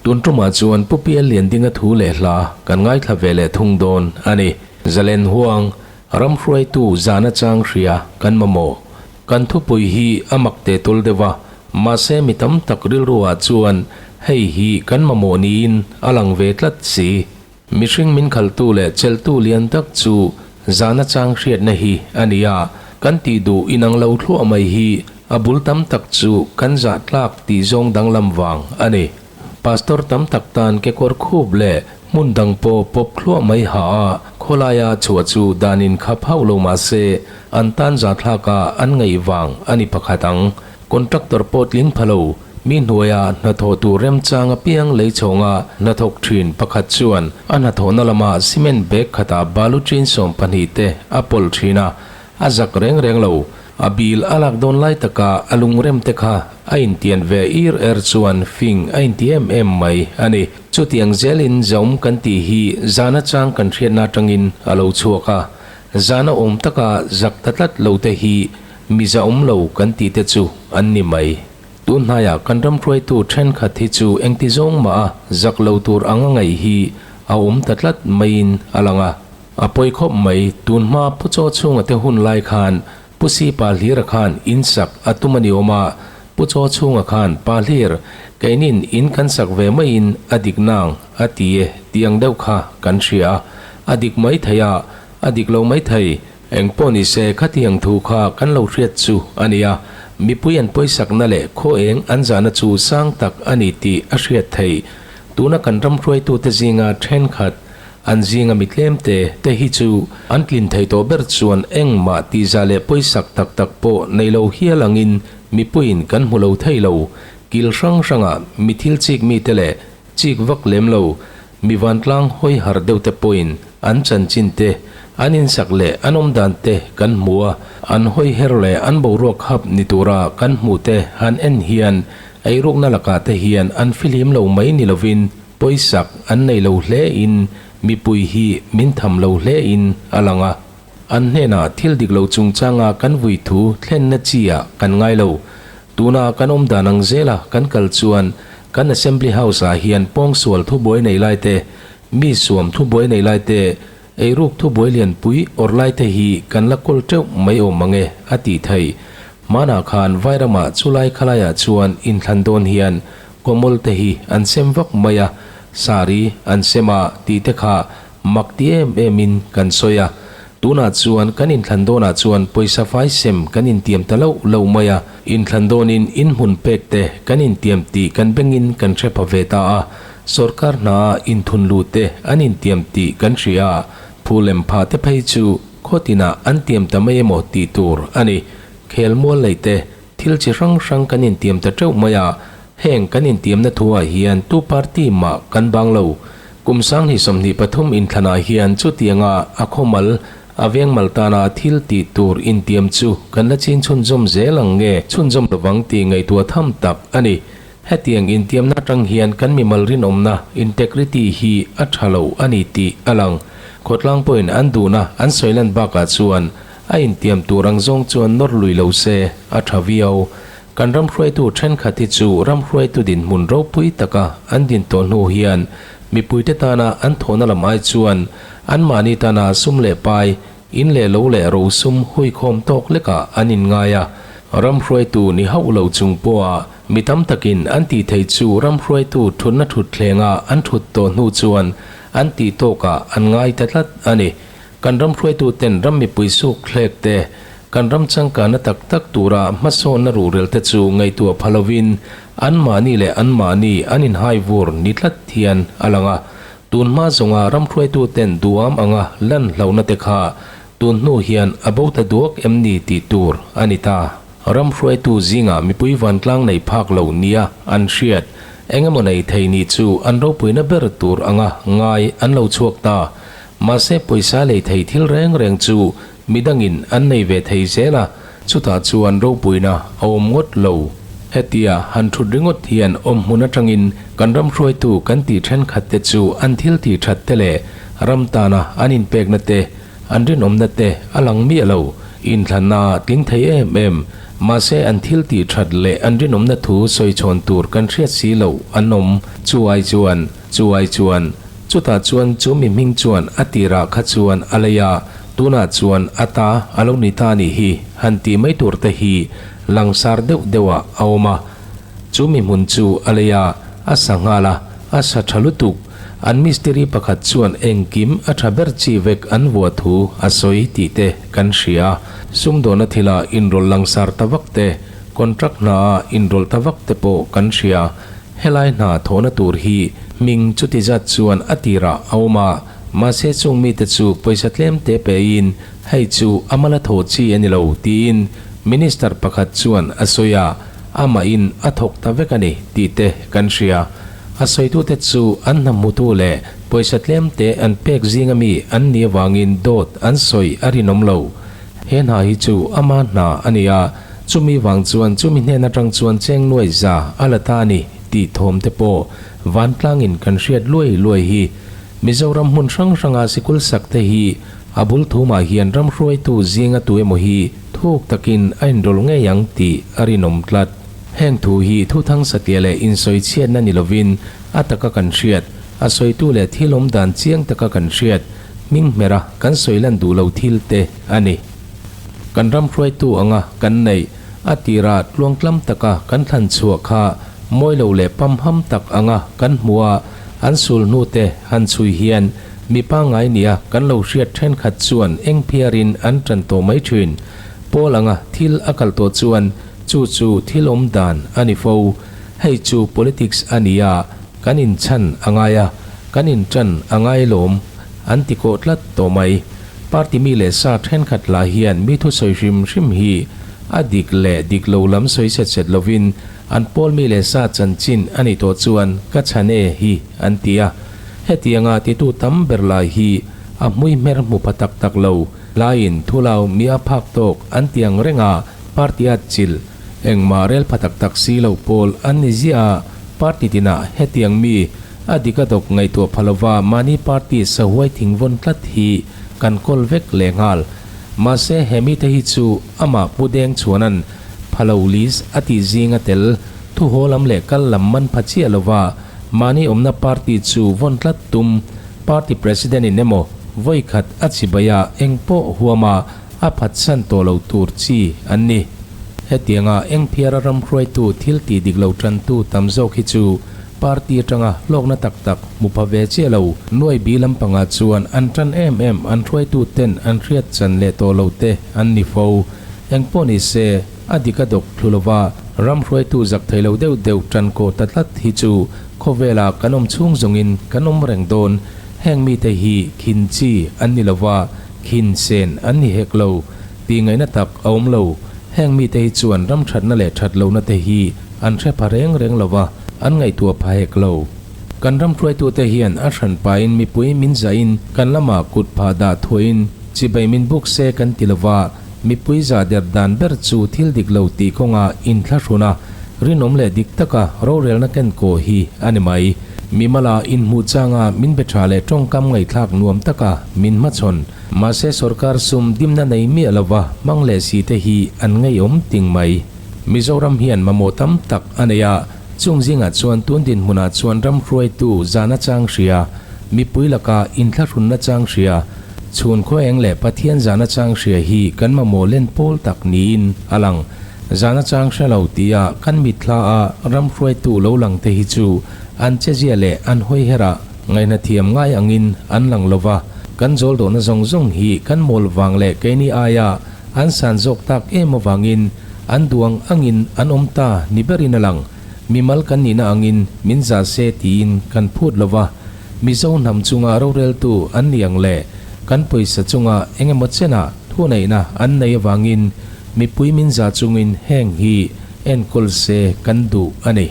Tun tumah chuan Pu Pial Liandinga thu leh hla kan ngaithla ve leh thung dawn a ni. Zalen huang, ram hruaitu zana chang hria kan mamawh. Kan thupui hi a mak teh tul deuh a, mahse mi tam tak rilruah chuan hei hi kan mamawh niin a lang ve tlat si. Mihring min khalhtu leh chelhtu lian tak chu zana chang hriatna hi a ni a, kan tih duh inang lo thluah mai hi a bul tam tak chu kan zah tlak tih zawng danglam vang a ni. Pastor tam tak tan kekawr khup leh hmun dang pawh pawp thluah mai ha a, khawlaia chhuah chu danin khap hauh lo mah se an tan zahthlaka an ngaih vang a ni pakhat ang. Contractor pawh tling pha lo, mi hnuaia hnathawh tur remchang apiang lei chhawnga hnathawk thin pakhat chuan a hnathawhna lama cement bag khatah balu chin 12 te a pawlh thin a, a zak reng reng lo. A bil a lak dawn lai taka a lungrem te kha a intian ve ir er chuan fing a inti em em mai a ni. Chutiang zelin zaum kan tih hi zana chang kan hriatna atangin a lo chhuak a, zana awm taka zak ta tlat lo te hi Mi zahawm lo kan tih te chu an ni mai. Tun hnaiah kan ram hruaitu thenkhat hi chu engti zawng mah a zak lo tur anga ngaih hi a awm ta tlat maiin a lang a. A pawi khawp mai, tun hma Pu Chaw chhunga te hun lai khan Pu Si Pa Hlira khan in sak a tum a ni awm a, Pu Chaw chhunga khan Pa Hlir, keinin in kan sak ve maiin a dik nang a ti e tih ang deuh kha kan hria a, a dik mai thei a, a dik lo mai thei. Engpawh ni se khatiang thu kha kan lo hriat chu a ni a, mipui an pawisakna leh khaw eng an zahna chu sang tak a ni tih a hriat theih. Tuna kan ram hruaitute zinga thenkhat, an zinga mi tlemte te hi chu an tlin thei tawh ber chuan engmah tihzah leh pawisak tak tak pawh nei lo hial angin mipuiin kan hmu lo thei lo. Kil hrang hranga mi thil chik mite leh chik vak lem lo Mi vantlang hawi har deuh te pawhin an chanchin te, an insak leh an awm dan te kan hmu a, an hawi her leh an boruak hap ni tura kan hmuh te han en hian eirukna lakah te hian an fihlim lo mai ni lovin pawisak an nei lo hle in mipui hi min tham lo hle in a lang a. An hnenah thil dik lo chungchanga kan vui thu thlenna chi ah kan ngai lo. Tuna kan awm dan ang zela kan kal chuan kan Assembly House ah hian pawngsual thubuai nei lai te, mi suam thubuai nei lai te, eiruk thubuai lianpui awrh lai te hi kan la kawl teuh mai awm ang e a tih theih. Hmanah khan Vairamah chulai khalaiah chuan inthlan dawn hian kawmawl te hi an sem vak mai a, sari an sem a tih te kha Mak ti em em in kan sawi a, tunah chuan kan inthlan dawnah chuan pawisa fai sem kan intiam ta loh loh mai a, inthlan dawnin inhmun pek te kan intiam tih kan bengin kan hre pha ve ta a, sawrkar hna a inthun lut te an intiam tih kan hria a, phu lem pha te phei chu khaw tinah an tiam ta mai emaw tih tur a ni. Khelmual lei te thil chi hrang hrang kan intiam ta teuh mai a, heng kan intiamna thuah hian tu party mah kan bang lo. Kum 2023 inthlanah hian chutianga a khawmal, a vengmal tana thil tih tur intiam chu kan la chin chhunzawm zel ang nge chhunzawm lovang tih ngaihtuah tham tak a ni. Hetiang intiamna atang hian kan mimal rinawmna, integrity, hi a tha lo a ni tih a lang. Khawtlang pawhin an duhna an sawi lan bakah chuan a intiam tur ang zawng chuan nawr lui lo se a tha viau. Kan ram hruaitu thenkhat hi chu ram hruaitu dinhmun ropui taka an din tawh hnu hian mipuite tana an thawhna lam ai chuan anmahni tana sum leh pai, in leh lo leh rosum huikhawm tawk lekah an inngai a. Ram hruaitu ni hauh lo chung pawha mi tam takin an tih theih chu ram hruaitu thutna thutthlengah an thut tawh hnu chuan an tih tawkah an ngai ta tlat a ni. Kan ram hruaituten ram mipui suk thlek te, kan ram changkanna tak tak tura hmasawnna ruhrel te chu ngaihtuah pha lovin anmahni leh anmahni an inhai vur ni tlat hian a lang a. Tun hma zawnga ram hruaituten duham anga lan hlauhna te kha tun hnu hian a bo ta duak em ni tih tur a ni ta. Ram hruaitu zingah mipui vantlang nei phak lo nia an hriat eng emaw nei thei nih chu an ropuina ber tur anga ngai an lo chhuak ta. Mahse pawisa lei thei thil reng reng chu midangin an nei ve thei zel a, chutah chuan ropuina a awm ngawt lo. Hetia han thut ringawt hian awm hmun atangin kan ram hruaitu kan tih thenkhat te chu an thil tih that te leh ram tana an inpekna te, an rinawmna te a lang miah lo. Inthlanna tling thei em em. Mahse an thil tih that leh an rinawmna thu sawi chhawn tur kan hriat si loh an awm. Chu ai chuan, chu ai chuan, chutah chuan chu mi hming chuan a tirah kha chuan a lei a, tunah chuan a ta a lo ni ta nih hi han tih mai tur te hi langsar deuh deuhah a awm a. Chu mi hmun chu a lei a, a sa nghal a, a sa tha lutuk. An mistiri pakhat chuan engkim a tha ber chi vek an vuah thu a sawi tih te kan hria. Sumdawna thila inrawlh langsar ta vak te, contract hna a inrawlh ta vak te pawh kan hria. Helai hna thawhna tur hi hming chuti zat chuan a tirah a awm a, mahse chung mite chu pawisa tlem te pein hei chu a mala thawh chi a ni lo tiin Minister pakhat chuan a sawi a, amahin a thawk ta vek a ni tih te kan hria. A sawitute chu an hna hmutu leh pawisa tlemte an pek zinga mi an nih avangin dawt an sawi a rinawm lo. He hna hi chu ama hna a ni a, chumi vang chuan chumi hnen atang chuan cheng nuai za a la ta a ni tih thawm te pawh vantlangin kan hriat luai luai hi. Mizoram hmun hrang hranga sikul sak te hi a bul thumah hian ram hruaitu zinga tu emaw hi thuk takin a inrawlh ngei ang tih a rinawm tlat. Heng thu hi thuthang satliah leh insawichhiatna ni lovin a taka kan hriat, a sawitu leh thil awm dan chiang taka kan hriat, hming hmera kan sawi lan duh lo thil te a ni. Kan ram hruaitu anga kan neih, a tira tluangtlam taka kan thlan chhuah kha mawi lo leh pamham tak anga kan hmuh a, an sul hnu te han chhui hian mi pangngai nia kan lo hriat thenkhat chuan eng phiarin an tan tawh mai thin. Pawl anga thil a kal tawh chuan Chu chu thil awm dan a ni fo. Hei chu politics a ni a, kan inchhan a ngai a, kan intan a ngai lawm, an ti kawh tlat tawh mai. Party mi leh sa thenkhat lah hian mi thusawi hrim hrim hi a dik leh dik lo lam sawi set set lovin an pawl mi leh sa chanchin a nih tawh chuan ka chhan e hi an ti a. Hetianga titu tam ber lai hi a hmui hmer hmu pha tak tak lo laiin thulau mi a phak tawk an ti ang reng a. Party at chil, engmah rel pha tak tak si lo pawl an ni ziah a, party tinah hetiang mi a dik a dawk ngaihtuah pha lova mahni party sahuai thingvawn tlat hi kan kawl vek leh nghal. Mahse he mite hi chu amah Pu Deng Chhuanan pha lo list a tih zing a tel, thu haw lam leh kal lam man pha chiah lova mahni awmna party chu vawn tlat tum party president in emaw vawi khat a chibai a engpawh huama A phatsan tawh lo tur chi an ni. Hetianga engphiara ram hruaitu thil tih dik lo tantu tam zawk hi chu party atanga hlawkna tak tak hmu pha ve chiah lo. Nuai bi lampangah chuan an tan em em an hruaitu ten an hriat chan leh tawh lo te an ni fo. Engpawh ni se, a dik a dawk thlu lova ram hruaitu zak thei lo deuh deuh tan kawh ta tlat hi chu khawvelah kan awm chhung zawngin kan awm reng dawn. Heng mite hi khin chi an ni lova, Khin sen an ni hek lo, tih ngaihna tak a awm lo. Heng mite hi chuan ram thatna leh that lohna te hi an hre pha reng reng lo va, an ngaihtuah pha hek lo. Kan ram hruaitute hian a hran pahin mipui min zahin kan lamah kut phah dah thuahin chibai min buk se kan ti lo va, mipui zah der dan ber chu thil dik lo tih kawngah inthlahrun a, rinawm leh dik taka rorelna ken kawh hi a ni mai. Mimala inhmuh changa min be tha leh tawngkam ngaihthlak nuam taka min hmachhawn. Mahse sorkar sum dimna nei miah lova hmang leh si te hi an ngeiawm ting mai. Mizoram hian mamawh tam tak a nei a, chung zingah chuan tun dinhmunah chuan ram hruaitu zana chang hria, mipui laka inthlahrunna chang hria, chhun khaw eng leh Pathian zana chang hria hi kan mamawh len pawl tak niin a lang. Zana chang hre lo tia kan mitthla a ram hruaitu lo lang te hi chu an chezia leh an hawi herah ngaihna thiam ngai angin an lang lo va, kan zawl dawhna zawng zawng hi kan mawl vang leh keini aia an san zawk tak em avangin an duang angin an awm ta ni berin a lang. Mimal kan nihna angin min zah se tiin kan phut lo va, Mizo hnam chunga roreltu an ni ang leh kan pawisa chunga engemaw chenah thuneihna an nei avangin mipui min zah chungin heng hi enkawl se kan duh a ni.